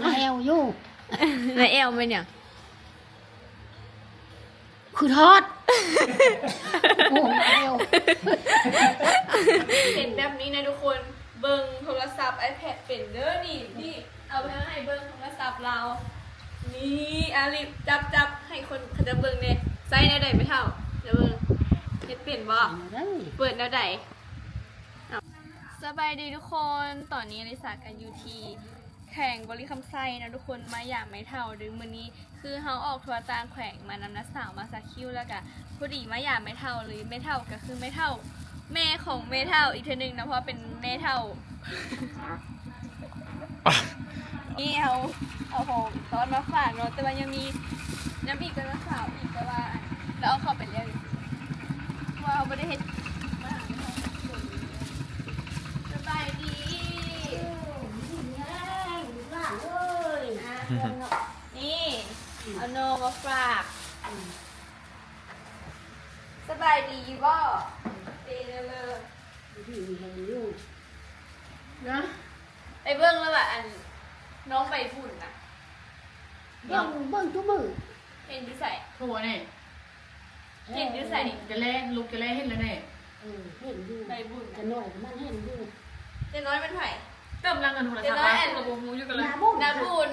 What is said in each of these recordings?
ໜ້າແອວຢູ່ ໜ້າແອວແມ່ນຫຍັງ? ຄືທອດ ໂອ້ ໜ້າແອວ ເປັນແບບນີ້ນະທຸກຄົນ ເບິ່ງໂທລະສັບ iPad ເປັນເດີນີ້ ນີ້ ເອົາໄປໃຫ້ເບິ່ງໂທລະສັບລາວ ນີ້ ອາລິບ ຈັບ ຈັບ ໃຫ້ຄົນເຂົາເຈົ້າເບິ່ງແດ່ ໃຊ້ແນວໃດແມ່ເຖົ້າ? ເບິ່ງ ເຮັດເປັນບໍ່? ເປີດແນວໃດ? ສະບາຍດີທຸກຄົນ ຕອນນີ້ລິສາກັນຢູ່ທີ່ແຂວງບໍລິຄຳໄຊເນາະທຸກຄົນ ມາຢາມແມ່ເຖົ້າເດີ ມື້ນີ້ຄືເຮົາອອກທົວຕ່າງແຂວງມານຳນ້າສາວມາສາຄິວ ແລ້ວກະພໍດີມາຢາມແມ່ເຖົ້າເລີຍ ແມ່ເຖົ້າກະຄືແມ່ເຖົ້າ ແມ່ຂອງແມ່ເຖົ້າອີກເທື່ອໜຶ່ງເນາະ ເພາະວ່າເປັນແມ່ເຖົ້າ ນີ້ເຮົາເອົາຂອງຕ້ອນມາຝາກເນາະ ແຕ່ວ່າຍັງມີ ຍັງມີອີກກັບນ້າສາວອີກ ແຕ່ວ່າລາວເອົາເຂົ້າໄປແລ້ວ ເພາະວ່າເຮົາບໍ່ໄດ້ເຮັດ ສະບາຍດີ ເອີ ມີແຮງ ລູກຫຼານເອີຍ ອ່າ ນີ້ ເອົາໜໍ່ມາຝາກ ອືມ ສະບາຍດີຢູ່ບໍ່? ເປັນເລີ ຢູ່ດີມີແຮງຢູ່ນະ ໄປເບິ່ງແລ້ວວ່າ ອັນ ນ້ອງໃບບຸນນະ ເບິ່ງ ເບິ່ງທຸກມື້ ເຫັນຢູ່ໃສ? ໂທແນ່ ເຫັນຢູ່ໃສ? ກະແລ ລູກກະແລເຫັນແລ້ວແນ່ ເອີ ເຫັນຢູ່ ໃບບຸນນະ ຈະໜ້ອຍມັນເຫັນຢູ່ ຈະນ້ອຍມັນໃຜ? ເຕີມຫຼັງກັນໂທລະສັບ ຈະນ້ອຍອັນ ລະບໍ່ຮູ້ຢູ່ກັນເລີຍ ໜ້າບຸນ ໜ້າບຸນ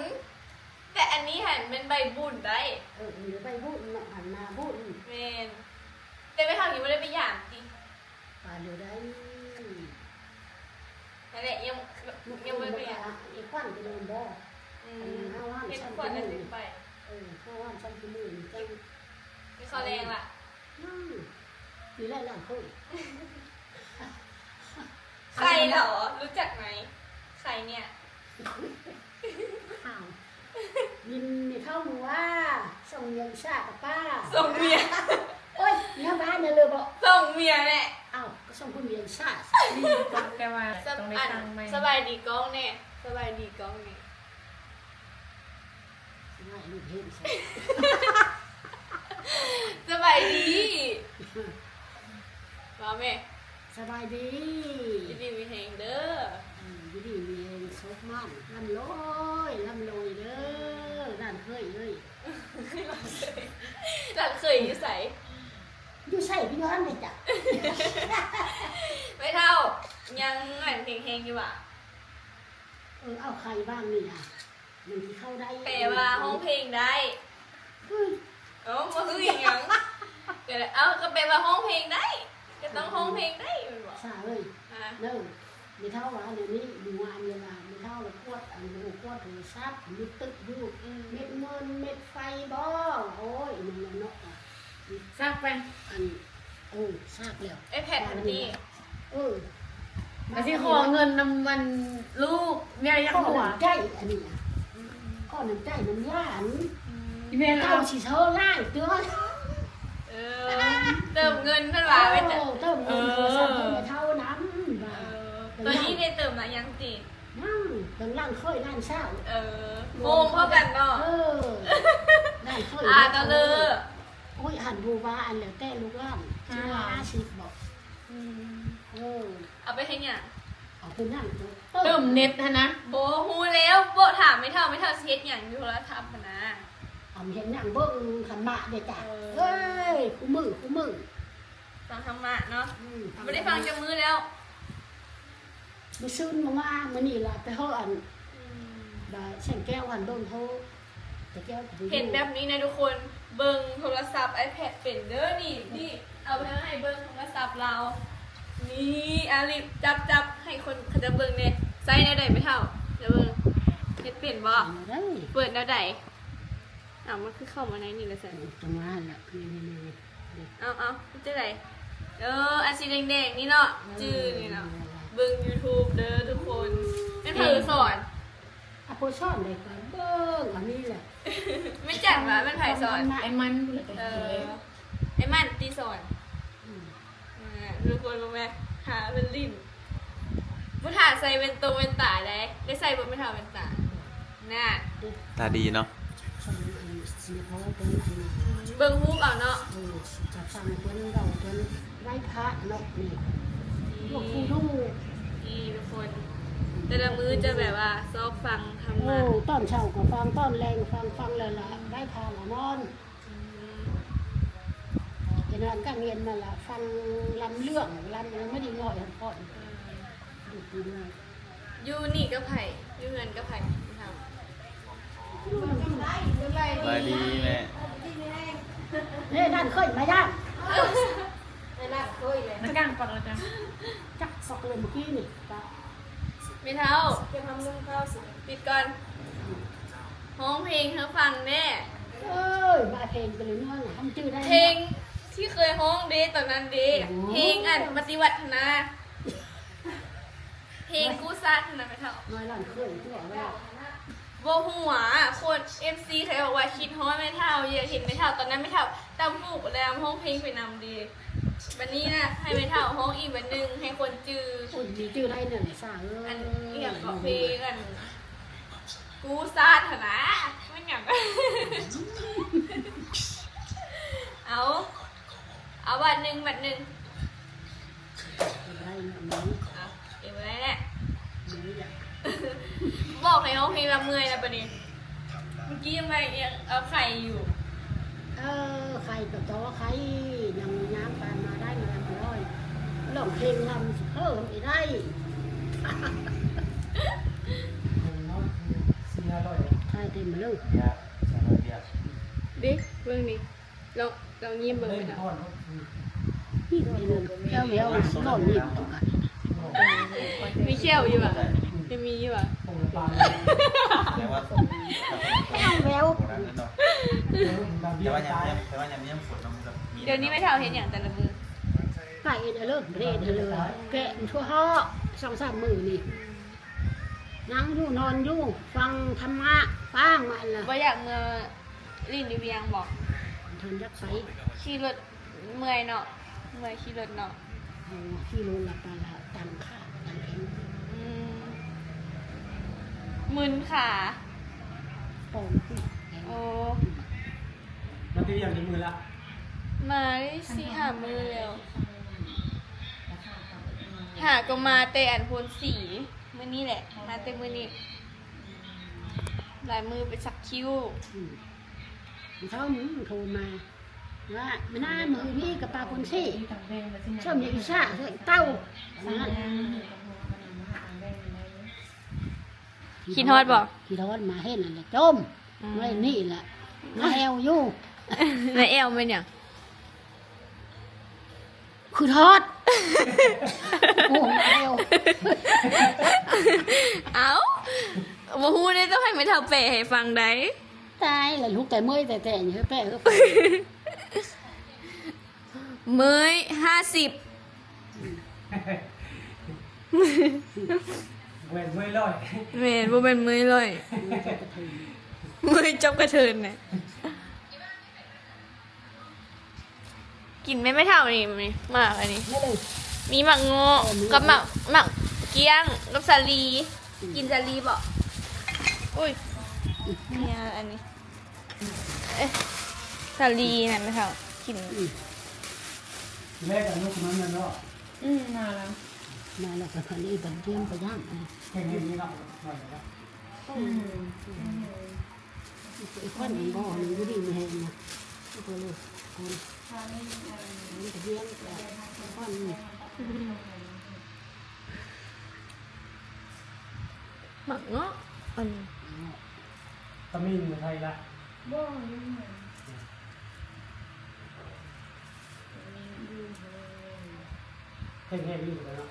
ແຕ່ອັນນີ້ຫັ້ນແມ່ນໃບບຸນໄດ໋ ເອີ ເອີ ໃບບຸນເນາະ ອັນໜ້າບຸນ ແມ່ນ ແຕ່ແມ່ເຖົ້າຍັງບໍ່ໄດ້ໄປຢາມຕິ? ປານເດີໄດ້ ຫັ້ນແຫຼະ ຍັງ ຍັງບໍ່ໄດ້ໄປຢາມ ເຮັດຂວັນໄປນອນບໍ່? ອືມ ເຮັດຂວັນແລ້ວຈຶ່ງໄປ ເອີ ເຮົາວ່າຊັ້ນຄືມື້ນີ້ຈັ່ງ ກິນເຂົ້າແລງລະ ອືມ ຢູ່ແລ້ວຫຼານໂຄຍ ໃຄເຫລອ? ຮູ້ຈັກໄໝ? ໃຄເນ່ຍ? ອ້າວ ຍິນແມ່ເຖົ້າວ່າ ສົ່ງເມຍອຸດສາກະປ້າ ສົ່ງເມຍ ໂອ້ຍ ແນວບ້ານນັ້ນເລີຍບໍ? ສົ່ງເມຍແຫຼະ ອ້າວ ກໍສົ່ງຜູ້ເມຍອຸດສາ ແຕ່ວ່າຕ້ອງໄດ້ຕັ້ງໃໝ່ ສະບາຍດີກ້ອງແນ່ ສະບາຍດີກ້ອງແນ່. ສະບາຍດີ ສະບາຍດີ ເວົ້າແມ່ ສະບາຍດີ ຢູ່ດີມີແຮງເດີ ເອີ ຢູ່ດີມີແຮງ ສຸກໝານ ລ່ຳລວຍ ລ່ຳລວຍເດີ ຫຼານເຂີຍເອີຍ ຫຼານເຂີຍຢູ່ໃສ? ຢູ່ໃສ? ຢູ່ຫັ້ນແຫຼະຈ້ະ ແມ່ເຖົ້າ ຍັງແຂງແຮງຢູ່ຫວາ? ເອີ ເອົາໄຂ່ວາງນີ້ນະ ມັນຊິເຂົ້າໄດ້ ແປວ່າຮ້ອງເພງໄດ້ ອືມ ເອົ້າ ບໍ່ຮູ້ອີ່ຫຍັງ ກໍ ເອົ້າ ກໍແປວ່າຮ້ອງເພງໄດ້ ກໍຕ້ອງຮ້ອງເພງໄດ້ແມ່ນບໍ່? ສາເອີຍ ຮະ ເດີ ແມ່ເຖົ້າວ່າແນວນີ້ ເມື່ອວານນີ້ວ່າແມ່ເຖົ້າລະກວດ ອັນ ກວດໂທລະສັບ ມີຕຶກຢູ່ ອືມ ເມັດເງິນເມັດໄຟບໍ ໂອ້ຍ ອີ່ຫຍັງເນາະ ຊັກໄປ ອັນ ເອີ ຊັກແລ້ວ ໄອແພດຫັ້ນຕິ ເອີ ວ່າຊິຂໍເງິນນຳ ອັນ ລູກ ແມ່ຍັງຫົວ ຂໍນ້ຳໃຈ ອັນນີ້ນະ ອືມ ຂໍນ້ຳໃຈນຳຫຼານ ອືມ ອີແມ່ເຈົ້າຊິໂຊຫຼາຍຕົວະ ເອີ ເຕີມເງິນເພິ່ນວ່າ ເອີ ໄວ້ເຕີມເງິນ ເອີ ໂທລະສັບໃຫ້ແມ່ເຖົ້ານຳວ່າ ເອີ ຕອນນີ້ໄດ້ເຕີມຫຼາຍຍັງຕິ ຍັງ ເຖິງລ້ານເຂີຍລ້ານຊາວ ເອີ ໂຮມເທົ່າກັນເນາະ ເອີ ລ້ານເຂີຍ ອາ ກໍເລີຍ ໂອ້ຍ ອັນບໍ່ວ່າ ອັນແລ້ວແຕ່ລູກຫຼານ ຫ້າສິບບໍ່ ອືມ ເອີ ເອົາໄປເຮັດຫຍັງ? ເອົາໄປຫຍັງ? ເຕີມເນັດຫັ້ນນະ ບໍ່ຮູ້ແລ້ວ ບໍ່ຖາມແມ່ເຖົ້າ ແມ່ເຖົ້າຊິເຮັດຫຍັງຢູ່ໂທລະສັບຫັ້ນນະ ເອົາເຮັດຫຍັງ? ເບິ່ງທຳມະເດ້ຈ້ະ ເອີ ເອີຍ ຄູ່ມື້ ຄູ່ມື້ ຟັງທຳມະເນາະ ອືມ ບໍ່ໄດ້ຟັງຈັກມື້ແລ້ວ ມື້ຊືນມາ ມື້ນີ້ລະໄປເຮີ້ອັນ ອືມ ບາແສງແກ້ວຫັ້ນ ໂດນໂທ ແຕ່ແກ້ວກໍບໍ່ຢູ່ ເຫັນແບບນີ້ນະທຸກຄົນ ເບິ່ງໂທລະສັບ iPad ເປັນເດີນີ້ ນີ້ ເອົາໄປໃຫ້ເບິ່ງໂທລະສັບລາວ ນີ້ ອາລິບ ຈັບ ຈັບ ໃຫ້ຄົນເຂົາເຈົ້າເບິ່ງແດ່ ໃຊ້ແນວໃດແມ່ເຖົ້າ? ເຈົ້າເບິ່ງ ເຮັດເປັນບໍ່? ເປີດແນວໃດ? ເອົ້າ ມັນຄືເຂົ້າມາໃນນີ້ລະຊັ້ນ ອືມ ຈັ່ງວ່າຫັ້ນລະ ນີ້ໆໆ ເອົາ ເອົາ ເຮັດຈັ່ງໃດ? ເອີ ອັນສີແດງໆນີ້ເນາະ ເອີ ຈື່ນີ້ເນາະ ເອີ ເບິ່ງ YouTube ເດີທຸກຄົນ ແມ່ນໃຜສອນ? ອາ ຜູ້ສອນໃດກໍເບິ່ງອັນນີ້ແຫຼະ ແມ່ນຈັນຫວາ ແມ່ນໃຜສອນ? ອ້າຍມັນພຸ້ນລະ ເອີ ອ້າຍມັນຕິສອນ ອືມ ອ່າ ທຸກຄົນເບິ່ງແມ ຫາເພິ່ນຫຼິ້ນ ບໍ່ຖ້າໃສ່ແວ່ນຕົງແວ່ນຕາໃດ ໄດ້ໃສ່ບໍ່ແມ່ເຖົ້າແວ່ນຕາ? ນະ ຕາດີເນາະ ເບິ່ງຮູບເອົາເນາະ ເອີ ຈະຟັງເພິ່ນເວົ້າເພິ່ນໄຫວ້ພະເນາະ ນີ້ ນີ້ ພວກຜູ້ຮູ້ ນີ້ທຸກຄົນ ແຕ່ລະມື້ຈະແບບວ່າຊອກຟັງທຳມະ. ໂອ້ ຕອນເຊົ້າກໍຟັງ ຕອນແລງກໍຟັງ ຟັງແລ້ວລະໄຫວ້ພະລະນອນ. ອືມ ເຮັດງານກາງເວັນມາລະຟັງລຳເລື່ອງ ລຳ ລຳເລື່ອງ ເອີ ຢູ່ນີ້ກັບໃຜ? ຢູ່ເຮືອນກັບໃຜ? ສະບາຍດີແມ່. ເອີ ນັ້ນເຄີຍມາຢ້າມ ໄດ້ລາດເຄີຍແລ້ວ ມາກາງປັກແລ້ວຈ້ະ ຈັກສອກເລີຍມື້ກີ້ນີ້. ແມ່ເຖົ້າ ເກັບຫອມນຸ່ງເຂົ້າ ປິດກ່ອນ. ຮ້ອງເພງໃຫ້ຟັງແດ່. ເອີຍ ມາເພງໄປເລີຍເນາະ ທຳຈື່ໄດ້. ເພງທີ່ເຄີຍຮ້ອງເດ້ ຕອນນັ້ນເດ້. ໂອ້ ເພງອັນປະຕິວັດຫັ້ນນະ ເພງກູ້ຊາດຫັ້ນນະແມ່ເຖົ້າ. ນ້ອຍຫຼານເຄີຍຕົວະແລ້ວ. ບໍ່ຮູ້ຫວາ ຄົນ ເອັຟຊີ ເຂົາບອກວ່າຄິດຮອດແມ່ເຖົ້າ ຢາກເຫັນແມ່ເຖົ້າ. ຕອນນັ້ນແມ່ເຖົ້າຕຳຫູກແລ້ວ ຮ້ອງເພງໄປນຳເດ້. ບັດນີ້ນະ ໃຫ້ແມ່ເຖົ້າຮ້ອງອີກບັດໜຶ່ງ ໃຫ້ຄົນຈື່. ໂອ້ຍ ຈື່ໄດ້ແນວໃດຊະ. ເອີຍ ອັນອີ່ຫຍັງເກາະ ເພງອັນ ກູ້ຊາດຫັ້ນນະ ແມ່ນຫຍັງ? ເອົາ ເອົາບາດໜຶ່ງ ບາດໜຶ່ງ. ເອົາ ເອງບໍ່ໄດ້ແຫຼະ ບອກໃຫ້ຮ້ອງເພງລະເມື່ອຍລະບາດນີ້. ເມື່ອກີ້ຍັງວ່າເອົາໄຂ່ຢູ່. ເອີ ໄຂ່ກໍຕໍ່ໄຂ່ ຍັງມີຍາມປານມາໄດ້ມາລຳມາລອຍ ຮ້ອງເພງລຳຊິເພີ້ໄດ້. ສີ່ຫ້າຮ້ອຍ ຂາຍເຕັມມາເລີຍ ເດ ເບິ່ງນີ້ ລອງ ລອງຍິ້ມເບິ່ງແມ່ເຖົ້າ. ແຂ້ວແວວ ລອງຍິ້ມ ມີແຂ້ວຢູ່ຫວາ? ຍັງມີຢູ່ຫວາ? ແຂ້ວແວວ ແຕ່ວ່າຍາມ ແຕ່ວ່າຍາມ ຍາມຝົນເນາະ ມັນກໍມີ. ດຽວນີ້ແມ່ເຖົ້າເຮັດຫຍັງແຕ່ລະມື້? ກະເຮັດເລີ ເຮັດເລີ ແກະຖົ່ວເຫາະ ສອງສາມມື້ນີ້ ນັ່ງຢູ່ນອນຢູ່ ຟັງທຳມະປ້າງມາຫັ້ນລະ. ບໍ່ຢາກເມືອຫຼິ້ນຢູ່ວຽງບໍ? ທ່ານຢາກໄປ ຂີ່ລົດ ເມື່ອຍເນາະ ເມື່ອຍຂີ່ລົດເນາະ. ເອີ ຂີ່ລົດລະກະລະຕັນຂາ ຕັນແຂນ. ອືມ ມຶນຂາ ປອງ. ໂອ້ ມາແຕ່ວຽງຈັກມື້ລະ? ມາໄດ້ສີ່ຫ້າມື້ແລ້ວ. ຫາກໍມາແຕ່ອັນໂພນສີ ມື້ນີ້ແຫຼະ ມາແຕ່ມື້ນີ້ ຫຼາຍມື້ໄປສັກຄິ້ວ. ອືມ ເຊົ້າມື້ໂທມາວ່າ ມາໜ້າມື້ນີ້ກໍປາຄົນເຊ ເຈົ້າມີອີສາເອີ້ນເຕົ້າ. ຄິດຮອດບໍ່? ຄິດຮອດ ມາເຫັນຫັ້ນແຫຼະຈົ່ມ. ອືມ ໄວ້ນີ້ລະ ໜ້າແອວຢູ່. ໜ້າແອວແມ່ນຫຍັງ? ຄືທອດ. ໂອ້ ແອວ ເອົ້າ ບໍ່ຮູ້ເດ້ ຕ້ອງໃຫ້ແມ່ເຖົ້າແປໃຫ້ຟັງໃດ. ຕາຍລະ ລູກແຕ່ເມື່ອຍແຕ່ແຕ່ ເຮີແປເຮີຟັງ. ເມື່ອຍຫ້າສິບ ບໍ່ແມ່ນເມື່ອຍຮ້ອຍ. ແມ່ນ ບໍ່ແມ່ນເມື່ອຍຮ້ອຍ ເມື່ອຍຈັບກະເທີນນະ. ກິນແມ່ນ ແມ່ເຖົ້ານີ້ ນີ້ ໝາກອັນນີ້ ມາເລີຍ ມີໝາກເງາະ ເອີ ມີ ກັບໝາກ ໝາກກ້ຽງ ກັບສາລີ. ອືມ ກິນສາລີບໍ? ອຸ້ຍ ອືມ ນີ້ອັນນີ້ ເອີ ສາລີນະແມ່ເຖົ້າ ກິນ. ອືມ ແມ່ກັບລູກມາແມ່ນບໍ່? ອືມ ມາແລ້ວ ມາແລ້ວກໍຄັນນີ້ບັນເທີງໄປຢ້າມ. ອືມ ເພງນີ້ເນາະ ອືມ ໄອ້ຂວັນບໍ່ ມັນຢູ່ດີມີແຮງນະ ໂຕລູກຄົນ ມັນກະຮຽນ ຂວັນນີ້ ໝາກເງາະ ອັນ ຕະມິງຢູ່ໄທລະ ບໍ່ ຢູ່ເຮືອນ ເຮັດ ເຮັດຢູ່ເນາະ.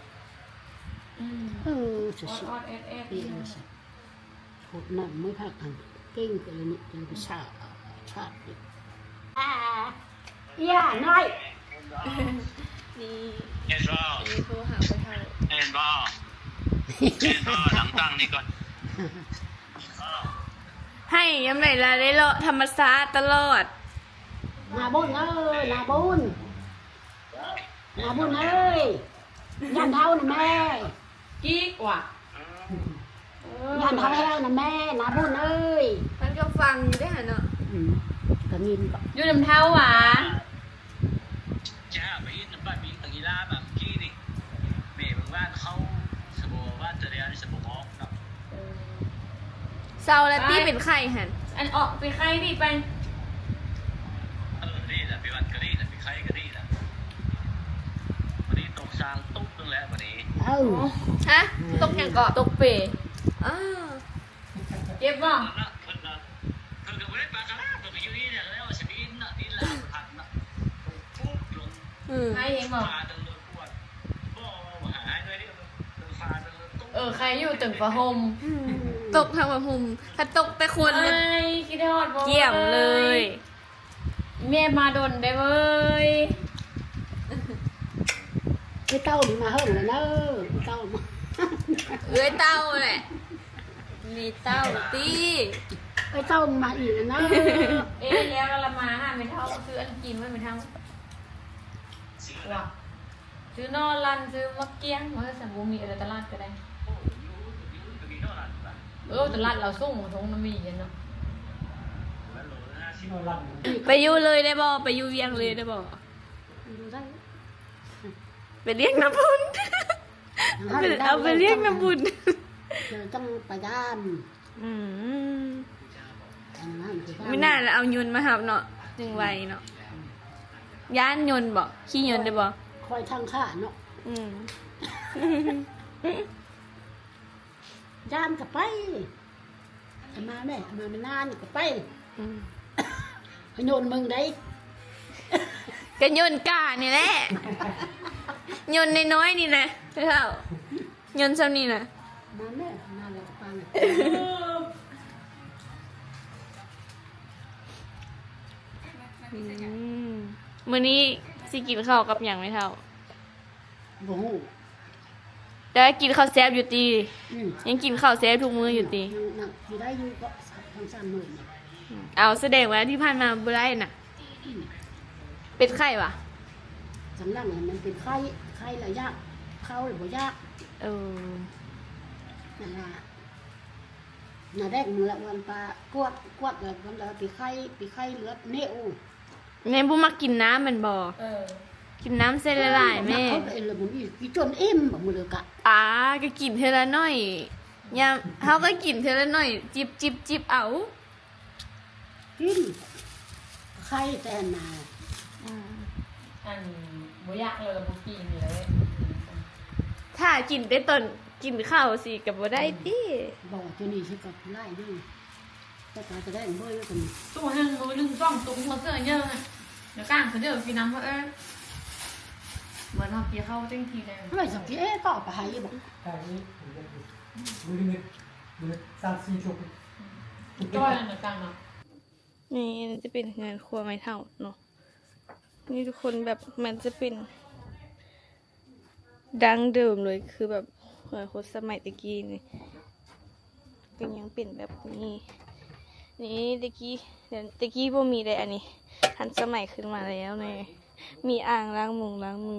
ອືມ ເອີ ຊິ ອອດໆແອດໆ ເປັນ ໂຄດນັ້ນມື້ພັກຫັ້ນ ເກັ່ງກະລະນິກະລະວິຊາ ຊາດ ອ່າ ເອີຍ ນ້ອຍ ນີ້ ເຫັນບໍ່? ນີ້ໂທຫາພໍ່ເຖົ້າ ເຫັນບໍ່? ເຫັນບໍ່? ຫຼັງຕັ້ງນີ້ກ່ອນ ໃຫ້ຍາມໃດລະ ໄດ້ເລາະທຳມະຊາດຕະຫຼອດ. ນາບຸນເອີຍ ນາບຸນ ນາບຸນເອີຍ ຍາມເຖົ້ານະແມ່ ກີກວ່າ ຍາມເຖົ້າແລ້ວນະແມ່ ນາບຸນເອີຍ. ເພິ່ນກໍຟັງຢູ່ເດ້ຫັ້ນເນາະ ອືມ ກໍຍິນກໍ ຢູ່ນຳເຖົ້າຫວາ? ຈ້າ ໄປເຮັດນຳບ້ານມີນັກກິລາບາງກີ້ນີ້ ແມ່ເບິ່ງວ່າເຂົາສະບໍວ່າແຕ່ແລ້ວນີ້ສະບໍ ເຊົາແລ້ວຕິ ເປັນໄຂ້ຫັ້ນ. ອັນອອກໄປໄຂ້ນີ້ໄປ. ເອີ ດີແຫຼະ ໄປວັດກໍດີແຫຼະ ໄປໄຂ້ກໍດີແຫຼະ. ບາດນີ້ຕົກສາງຕຸກໜຶ່ງແລ້ວບາດນີ້. ເອົ້າ ຮະ ຕົກຫຍັງເກາະ? ຕົກເປ. ອ້າ ເຈັບບໍ່? ເພິ່ນນະ ເພິ່ນກໍບໍ່ໄດ້ປາກະລາ ເພິ່ນກໍຢູ່ນີ້ແຫຼະ ແລ້ວຊິໄປດິນເນາະ ດິນລາວພັດເນາະ ປຸບລົງ. ອືມ ໄຂ້ເອງບໍ່? ເອີ ໄຂ້ຢູ່ເຖິງຜ້າຫົ່ມ. ອືມ ຕົກທາງຜ້າຫົ່ມ ຖ້າຕົກແຕ່ຄົນ ເອີຍ ຄິດຮອດບໍ່ ກຽມເລີຍ. ແມ່ມາດົນໄດ້ເວີຍ. ເອື້ອຍເຕົ້ານີ້ມາເຫິງແລ້ວເນີ ເອື້ອຍເຕົ້າມາ ເອື້ອຍເຕົ້າແຫຼະ ມີເຕົ້າຕິ. ເອື້ອຍເຕົ້າມາອີກແລ້ວເນີ. ເອີ ແລ້ວລະມາຫາແມ່ເຖົ້າ ຊື້ອັນກິນໄວ້ແມ່ເຖົ້າ. ວ່າ ຊື້ໜໍ່ລັນ ຊື້ໝາກກ້ຽງ ວ່າຊັ້ນ ບໍ່ມີ ເອີ ຕະຫຼາດກໍໄດ້. ເອີ ຕະຫຼາດລາວສົ່ງ ສົ່ງນຳມີເນາະ. ໄປຢູ່ເລີຍໄດ້ບໍ່? ໄປຢູ່ວຽງເລີຍໄດ້ບໍ່? ຢູ່ໄດ້ ໄປລ້ຽງນ້ຳບຸນ ເອົາໄປລ້ຽງນ້ຳບຸນ ເດີຈັ່ງໄປຢ້າມ. ອືມ ມື້ໜ້າລະເອົາຍົນມາຮັບເນາະ ຈຶ່ງໄວເນາະ. ຢ້ານຍົນບໍ່? ຂີ່ຍົນໄດ້ບໍ່? ຂ້ອຍທັງຂ້າເນາະ. ອືມ ຢ້ານກໍໄປ ອາມາແມ່ ອາມາແມ່ນານກໍໄປ. ອືມ ຍົນມຶງໄດ໋ ກໍຍົນການີ້ແຫຼະ ຍົນນ້ອຍໆນີ້ນະ ເຖົ້າ. ຍົນຊ່ຳນີ້ນະ ມາແມ່ ມາແລ້ວກໍປານ. ອືມ ມື້ນີ້ຊິກິນເຂົ້າກັບຫຍັງແມ່ເຖົ້າ? ບໍ່ຮູ້ ແຕ່ວ່າກິນເຂົ້າແຊບຢູ່ຕິ? ອືມ ຍັງກິນເຂົ້າແຊບທຸກມື້ຢູ່ຕິ? ຍັງ ຍັງກິນໄດ້ຢູ່ ສອງສາມມື້ນີ້. ອືມ ເອົາ ສະແດງວ່າທີ່ຜ່ານມາບໍ່ໄດ້ນະ. ອືມ ເປັນໄຂ້ຫວາ? ຫຼັງໆມັນເປັນໄຂ້ ໄຂ້ລະຢາກ ເຂົ້າລະບໍ່ຢາກ. ເອີ ນັ້ນລະ ໜ້າແດງມື້ລະວັນປາກວດ ກວດລະວັນລະໄປໄຂ້ ໄປໄຂ້ເລືອດເນວ. ແມ່ບໍ່ມັກກິນນ້ຳແມ່ນບໍ່? ເອີ ກິນນ້ຳໃສ່ຫຼາຍໆແມ່. ເຮົາກໍເອັນລະບຸນອີກ ກິນຈົນອີ່ມມື້ເລີກະ. ອາ ກໍກິນເທື່ອລະໜ້ອຍ ຍາມ ເຮົາກໍກິນເທື່ອລະໜ້ອຍ ຈິບໆໆເອົາ. ກິນ ໄຄແຕ່ນາ. ອືມ ອັນບໍ່ຢາກແລ້ວລະບໍ່ກິນເລີຍ. ຖ້າກິນແຕ່ຕອນກິນເຂົ້າຊີ້ກໍບໍ່ໄດ້ຕິ? ອືມ ບໍ່ ໂຕນີ້ຊິກໍຫຼາຍຢູ່ ແຕ່ກາຈະໄດ້ບໍ່ຢູ່ກັນ. ໂຕຫັ້ນມື້ໜຶ່ງສອງຕຸ່ມຫົວເສືອເຍີະ ແລ້ວກາງສະເດີກິນນ້ຳເອີ. ເໝືອນເຮົາກິນເຂົ້າຈັ່ງຊີ້ແລ້ວ ເອີ ຈັກທີເອ ກໍເອົາໄປໃຫ້ຢູ່ບໍ່? ມື້ໜຶ່ງ ມື້ໜຶ່ງສາມສີ່ຕຸ່ມ ຈ້ອຍນັ້ນນະກາງເນາະ. ນີ້ຈະເປັນເຮືອນຄົວແມ່ເຖົ້າເນາະ. ນີ້ທຸກຄົນ ແບບມັນຈະເປັນດັ້ງເດີມເລີຍ ຄືແບບເຮືອນຄົນສະໄໝແຕ່ກີ້ນີ້ ກໍຍັງເປັນແບບນີ້. ນີ້ແຕ່ກີ້ ແຕ່ກີ້ບໍ່ມີເດ້ ອັນນີ້ທັນສະໄໝຂຶ້ນມາແລ້ວນີ້. ມີອ່າງລ້າງມົງລ້າງມື.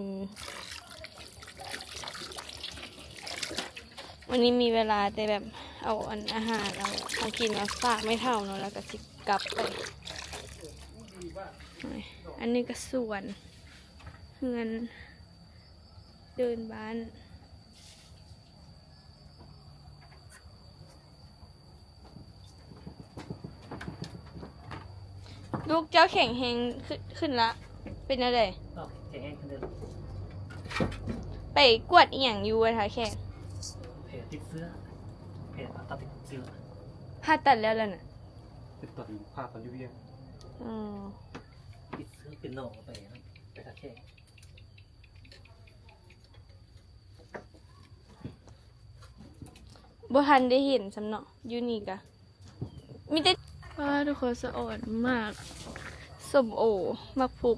ວັນນີ້ມີເວລາແຕ່ແບບເອົາອັນອາຫານ ເອົາຂອງກິນມາຝາກແມ່ເຖົ້າເນາະ ແລ້ວກໍຊິກັບໄປ. ອັນນີ້ກໍສວນ ເຮືອນເດີ່ນບ້ານ. ລູກເຈົ້າແຂງແຮງຂຶ້ນ ຂຶ້ນລະ ເປັນແນວໃດ? ເອົາແຂງແຮງຂຶ້ນເດີ. ໄປກວດອີ່ຫຍັງຢູ່ທ່າແຂກ? ແຜຕິດເຊື້ອ ແຜຜ່າຕັດຕິດເຊື້ອ. ຜ່າຕັດແລ້ວລະນະ? ເປັນຕອນ ຜ່າຕອນຢູ່ວຽງ. ອໍ ຕິດເຊື້ອເປັນໜອງໄປນະ ໄປທ່າແຂກ. ບໍ່ທັນໄດ້ເຫັນຊ້ຳເນາະ ຢູ່ນີ້ກະມີແຕ່ ວ້າ ທຸກຄົນ ສະອອນໝາກສົ້ມໂອ ໝາກພຸກ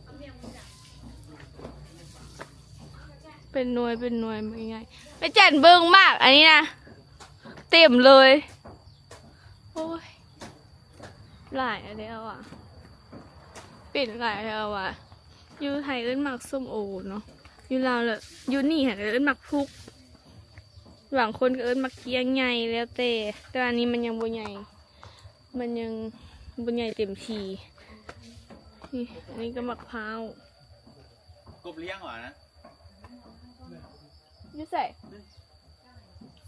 ເປັນໜ່ວຍ ເປັນໜ່ວຍ ໝາກໃຫຍ່. ແມ່ຈັນເບິ່ງໝາກອັນນີ້ນະ ເຕັມເລີຍ. ໂອ້ຍ ຫຼາຍແລ້ວອະ ເປັນຫຼາຍແລ້ວອະ. ຢູ່ໄທເອີ້ນໝາກສົ້ມໂອເນາະ ຢູ່ລາວລະ ຢູ່ນີ້ຫັ້ນເອີ້ນໝາກພຸກ ບາງຄົນກໍເອີ້ນໝາກກ້ຽງໃຫຍ່ ແລ້ວແຕ່ ແຕ່ວ່າອັນນີ້ມັນຍັງບໍ່ໃຫຍ່ ມັນຍັງບໍ່ໃຫຍ່ເຕັມທີ່. ນີ້ ອັນນີ້ກໍໝາກພ້າວ. ກົບລ້ຽງຫວານະ? ຢູ່ໃສ?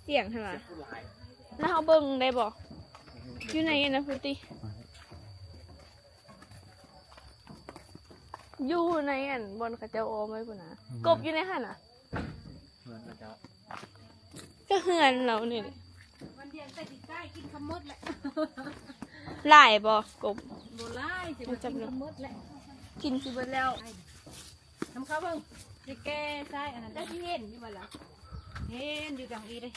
ສຽງຫັ້ນຫວາ? ສຽງໂຄດຫຼາຍ. ແລ້ວເຮົາເບິ່ງໄດ້ບໍ່? ຢູ່ໃນອັນນັ້ນພຸ້ນຕິ ຢູ່ໃນອັນບ່ອນເຂົາເຈົ້າອ້ອມໄວ້ພຸ້ນນະ ອືມ ກົບຢູ່ໃນຫັ້ນນະ ເຮືອນເຂົາເຈົ້າ ກໍເຮືອນລາວນີ້ແຫຼະ ມັນດຽງແຕ່ຊິໃກ້ກິນຄຳໝົດແຫຼະ ຫຼາຍບໍ່ກົບ ບໍ່ຫຼາຍ ຊິວ່າກິນຄຳໝົດແຫຼະ ກິນຊິເບິດແລ້ວ ນຳເຂົ້າເບິ່ງ ຊິແກ່ໃສ່ອັນນັ້ນ ເຈົ້າຊິເຫັນຢູ່ບໍ່ລະ ເຫັນຢູ່ດອງອີເດ້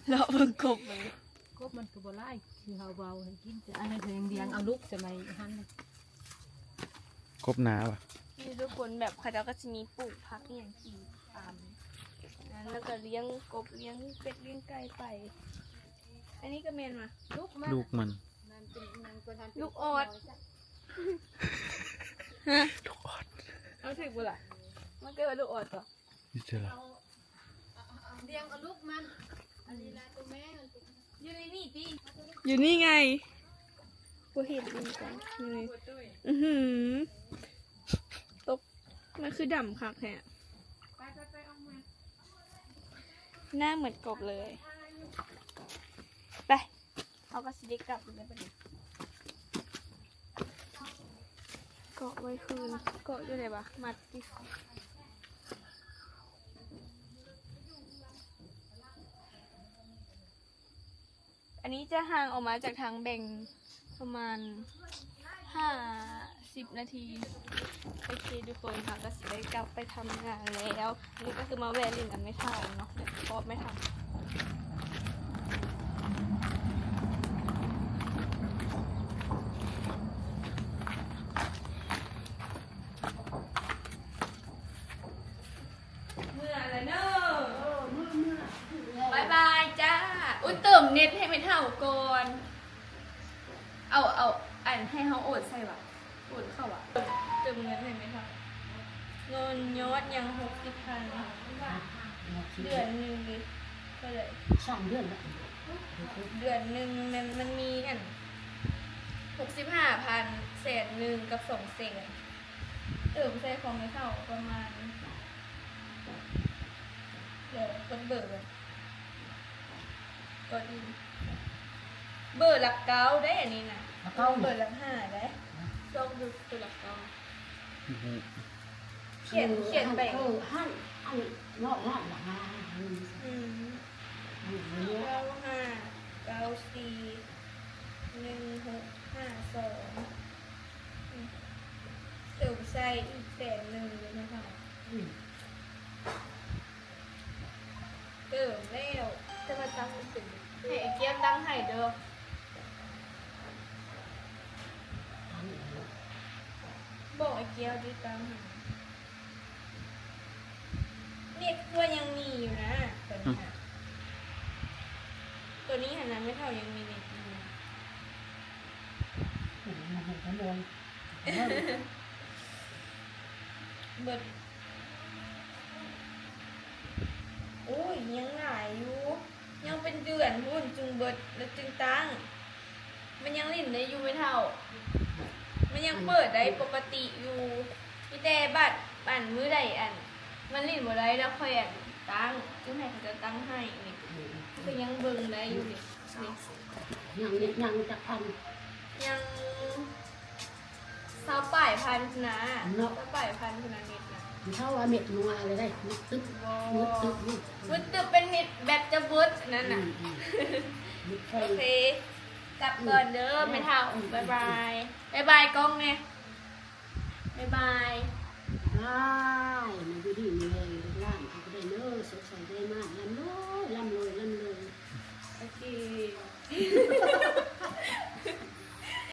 ເລາະເບິ່ງກົບເບິ່ງ ກົບມັນກໍບໍ່ຫຼາຍ ຄືເຮົາເວົ້າໃຫ້ກິນ ແຕ່ອັນນັ້ນກໍຍັງລ້ຽງເອົາລູກສະໄໝຫັ້ນ ກົບໜາວະ ນີ້ທຸກຄົນ ແບບເຂົາເຈົ້າກໍຊິມີປູກຜັກອີ່ຫຍັງກິນຕາມນັ້ນ ແລ້ວກໍລ້ຽງກົບ ລ້ຽງເປັດ ລ້ຽງໄກ່ໄປ ອັນນີ້ກໍແມ່ນຫວາ ລູກມັນ ລູກມັນ ລູກອອດ ຮະ ລູກອອດ ເອົາຖືກບໍ່ລະ ມັນເອີ້ນວ່າລູກອອດບໍ່? ຢູ່ໃສລະ? ລ້ຽງເອົາລູກມັນ ອັນນີ້ລະຕົວແມ່ມັນ ຢູ່ໃນນີ້ຕິ ຢູ່ນີ້ໄງ ບໍ່ເຫັນອີກ ນີ້ ອືຫື ຕົກ ມັນຄືດຳຄັກແທ້ ໄປໆໆ ອອກມາ ໜ້າເໝືອນກົບເລີຍ ໄປ ເຮົາກໍຊິໄດ້ກັບແລ້ວບັດນີ້ ເກາະໄວ້ຄືນ ເກາະຢູ່ໃດວະ ມັດຕິ ອັນນີ້ຈະຫ່າງອອກມາຈາກທາງແບ່ງປະມານຫ້າສິບນາທີ ໂອເຄທຸກຄົນ ເຮົາກໍຊິໄດ້ກັບໄປທຳງານແລ້ວ ນີ້ກໍຄືມາແວ່ຫຼິ້ນນຳແມ່ເຖົ້າເນາະ ເພາະແມ່ເຖົ້າ ເມື່ອລະເນີ ບາຍບາຍຈ້າ ອຸ້ຍ ເຕີມເນັດໃຫ້ແມ່ເຖົ້າກ່ອນ ເອົາ ເອົາ ອັນ ໃຫ້ເຮົາໂອນໃສ່ຫວາ ໂອນເຂົ້າຫວາ ເຕີມເງິນໃຫ້ແມ່ເຖົ້າ ເງິນຍອດຍັງຫົກສິບພັນ ເດືອນໜຶ່ງເດ ເທົ່າໃດ ສາມເດືອນລະ ເດືອນໜຶ່ງແມ່ນ ມັນມີອັນ ຫົກສິບຫ້າພັນ ແສນໜຶ່ງ ກັບ ສອງແສນ ເຕີມໃສ່ຂອງແມ່ເຖົ້າປະມານ ດຽວກົດເບີກ່ອນ ກ່ອນອື່ນ ເບີຫຼັກເກົ້າໄດ໋ ອັນນີ້ນະ ຫຼັກເກົ້າ ເບີຫຼັກຫ້າໄດ໋ ຊອກດູເບີຫຼັກເກົ້າ ບໍ່ຮູ້ ຂຽນ ຂຽນໄປ ເອີ ຫັ້ນ ອັນເນາະ ຮ້ອຍລະຫ້າ ອືມ ເກົ້າຫ້າ ເກົ້າສີ່ ໜຶ່ງຫົກຫ້າສອງ ເຕີມໃສ່ອີກແສນໜຶ່ງເລີຍເນາະ ອືມ ເຕີມແລ້ວ ແຕ່ວ່າຕັ້ງບໍ່ເປັນ ໃຫ້ໄອ້ແກ້ວຕັ້ງໃຫ້ເດີ ບອກໄອ້ແກ້ວຕິ ຕັ້ງໃຫ້ ເນັດກໍຍັງມີຢູ່ນະ ຕົວນີ້ນະ ຕົວນີ້ຫັ້ນນະ ແມ່ເຖົ້າຍັງມີເນັດຢູ່ ເບິດ ໂອ້ຍ ຍັງຫຼາຍຢູ່ ຍັງເປັນເດືອນພຸ້ນຈຶ່ງເບິດ ແລ້ວຈຶ່ງຕັ້ງ ມັນຍັງຫຼິ້ນໄດ້ຢູ່ແມ່ເຖົ້າ ມັນຍັງເປີດໄດ້ປົກກະຕິຢູ່ ມີແຕ່ບາດອັນມື້ໃດອັນມັນຫຼິ້ນບໍ່ໄດ້ແລ້ວ ຂ້ອຍອັນຕັ້ງ ຈຶ່ງໃຫ້ເຂົາເຈົ້າຕັ້ງໃຫ້ນີ້ ກໍຍັງເບິ່ງໄດ້ຢູ່ນີ້ ນີ້ ຍັງ ຍັງຈັກພັນ ຍັງ ຊາວປາຍພັນພຸ້ນນະ ເນາະ ຊາວປາຍພັນພຸ້ນນະ ເນັດນະ ເທົ່າວ່າເມັດນົວເລີຍໄດ໋ ມຶດຕຶບ ບໍ່ ມຶດຕຶບນີ້ ມຶດຕຶບ ເປັນເມັດແບບຈະເບິດນັ້ນນະ ອືມ ອືມ ໂອເຄ ກັບກ່ອນເດີ ອືມ ແມ່ເຖົ້າ ອືມ ບາຍບາຍ ບາຍບາຍກ້ອງແດ່ ບາຍບາຍ ບາຍ